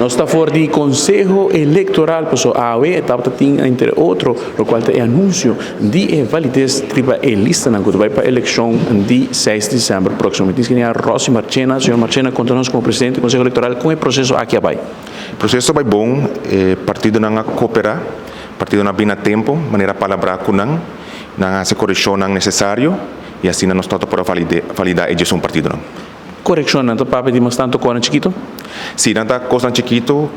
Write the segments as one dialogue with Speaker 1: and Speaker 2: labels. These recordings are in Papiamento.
Speaker 1: Nos ta for di Konseho Elektoral paso awe tabata tin entre otro lokual ta e anunsio di e valides riba e listanan ku ta bai pa elekshon di seis di desèmber próksimo. Mi tin skina Rossi Marchena. Señor Marchena konta nos komo presidente di Konseho Elektoral kon e proseso aki a bai.
Speaker 2: Proseso a bai bon, e partidonan a koperá, partidonan a bin na tempu manera palabrá ku nan, nan a hasi korekshonnan nesesario i asina nos tabata por a validá e diesun partidonan.
Speaker 1: Korekshonnan ta papia di mas tantu kosnan chikitu?
Speaker 2: Si, nan ta kosnan chikitu,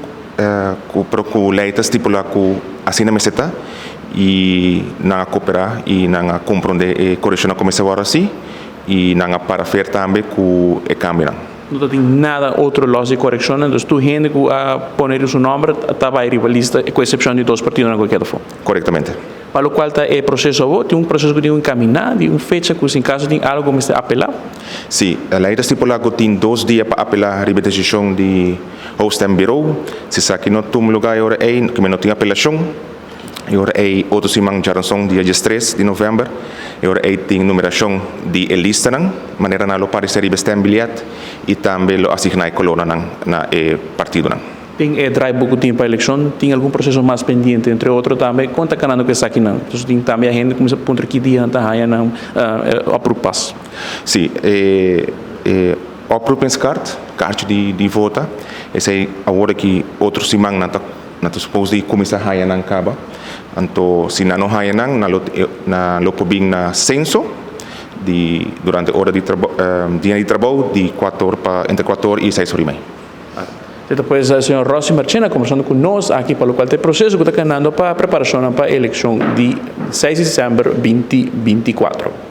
Speaker 2: ku pero ku lei ta stipulá ku asina mester ta i nan a koperá i nan a komprondé e korekshonnan ku mester wòrdu hasi i nan a para fer tambe ku e kambionan.
Speaker 1: No ta tin nada otro lòs di korekshonnan, dus tur hende ku a pone riba su nòmber ta bai riba lista ku eksepshon di dos partidonan ku a keda afó.
Speaker 2: Korektamente.
Speaker 1: Pa lokual ta e proseso awor, tin un proseso ku tin ku enkaminá di un fecha ku si en kaso tin algu ku mester apelá?
Speaker 2: Sí, e lei ta stipulá ku tin dos dia pa apelá riba e desishon di Hoofdstembureau. Si esaki no tuma lugá e ora ei, kimen no tin apelashon. E ora ei otro siman djaranson dia diestres di novèmber, e ora ei tin numerashon di e listanan, manera nan lo paresé riba e stembiljet i tambe lo asigná e kolornan na e partidonan.
Speaker 1: Den e draaiboek ku tin pa elekshon tin algun proseso mas pendiente, entre otro tambe kon ta kanando ku esakinan. Entonces tin tambe a hende kuminsá puntra ki dia nan ta haña nan oproeppas.
Speaker 2: Sí, e e oproepingskaart, kaarchi di di vota, esei awor aki otro siman nan ta nan ta supos di kuminsá haña nan kaba. Anto si nan no haña nan, nan lo nan lo por bin na senso di durante ora di trabou dia di trabou di kuator pa entre kuator i seis ora i mei.
Speaker 1: Te ta pues señor Rossi Marchena conversando cu nos aki pa locual ta e proceso cu ta canando pa preparacionnan pa eleccion di seis di december 2024.